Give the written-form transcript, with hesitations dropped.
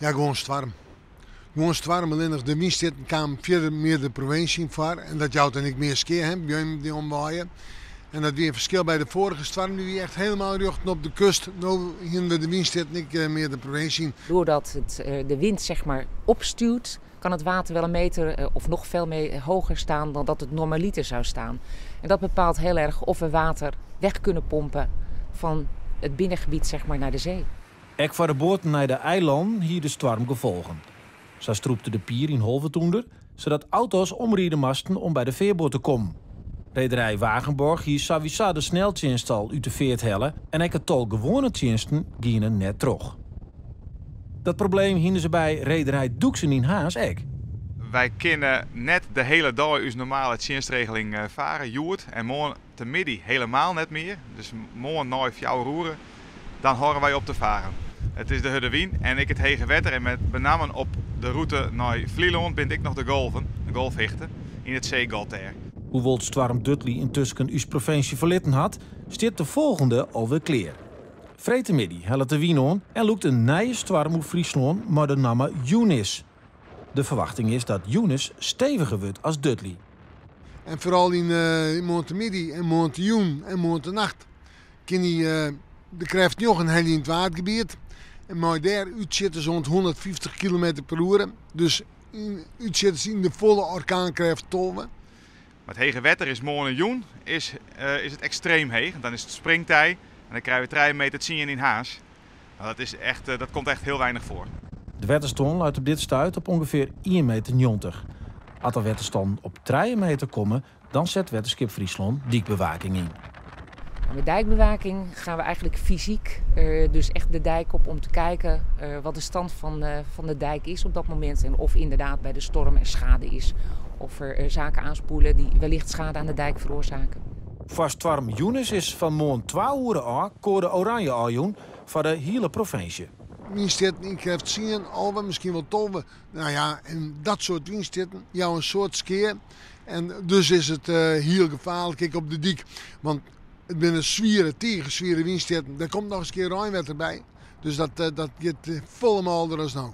Ja, gewoan stoarm. Gewoan stoarm, allinnich de wynstjitten kamen fierder mear de provinsje yn foar en dat jout dan ek mear skea, hè, beammen dy't omwaaie. En dat wie in ferskil by de foarige stoarm, dy wie echt hielendal rjochte op de kust. No hiene we de wynstjitten ek mear de provinsje yn. Doordat de wind zeg maar opstuwt, kan het water wel een meter of nog veel meer hoger staan dan dat het normaliter zou staan. En dat bepaalt heel erg of we water weg kunnen pompen van het binnengebied zeg maar, naar de zee. Ek foar de boaten nei de eilannen hie de stoarm gefolgen. Sa strûpte de pier yn Holwert ûnder, sadat auto's omride moasten om by de fearboat te kommen. Rederij Wagenborg hie sawiesa de sneltsjinst al út de feart helle en ek it tal gewoane tsjinsten giene net troch. Dat probleem hiene se by rederij Doeksen yn Harns ek. Wy kinne net de hiele dei ús normale tsjinstregeling fare, hjoed en moarntemiddei helemaal net mear. Dus moarn nei fjouwer oere, dan hâlde wy op te faren. It is de hurde wyn en ek it hege wetter en met benammen op de rûte nei Flylân binne ek noch de golven, de golfhichte, yn it seegat dêr. Hoewol't stoarm Dudley yntusken ús provinsje ferlitten hat, stiet de folgjende alwer klear. Freedtemiddei hellet de wyn oan en lûkt in nije stoarm oer Fryslân mei de namme Eunice. De ferwachting is dat Eunice steviger wurdt as Dudley. En foaral yn moarntemiddei en moarntejûn en moarntenacht kin hy de krêft njoggen helje yn it Waadgebiet. En mei dêr útsjitters oant 150 kilometer per oere. Dus útsjitters yn de folle orkaankrêft 12. Mar it hege wetter is moarn en jûn is, is it ekstreem heech. Dan is it springtij en dan krije we trije meter tsien yn Harns. Nou, dat, is echt, dat komt echt hiel weinich foar. De wetterstân leit op dit stuit op ûngefear ien meter njoggentich. As de wetterstannen op trije meter komme, dan set Wetterskip Fryslân dykbewaking yn. Met dijkbewaking gaan we eigenlijk fysiek dus echt de dijk op om te kijken wat de stand van de dijk is op dat moment. En of inderdaad bij de storm er schade is. Of er zaken aanspoelen die wellicht schade aan de dijk veroorzaken. Foar stoarm Eunice is fan moarn 12 oere ôf koade oranje ôfjûn foar de hiele provinsje. Wynstjitten yn krêft 10, 11, miskien wol 12. Nou ja, en dat soart wynstjitten jouwe in soad skea. En dus is it hiel gefaarlik ek op de dyk. Want it binne swiere, tige swiere wynstjitten. Der komt noch ris in kear reinwetter by. Dus dat giet folle mâlder as no.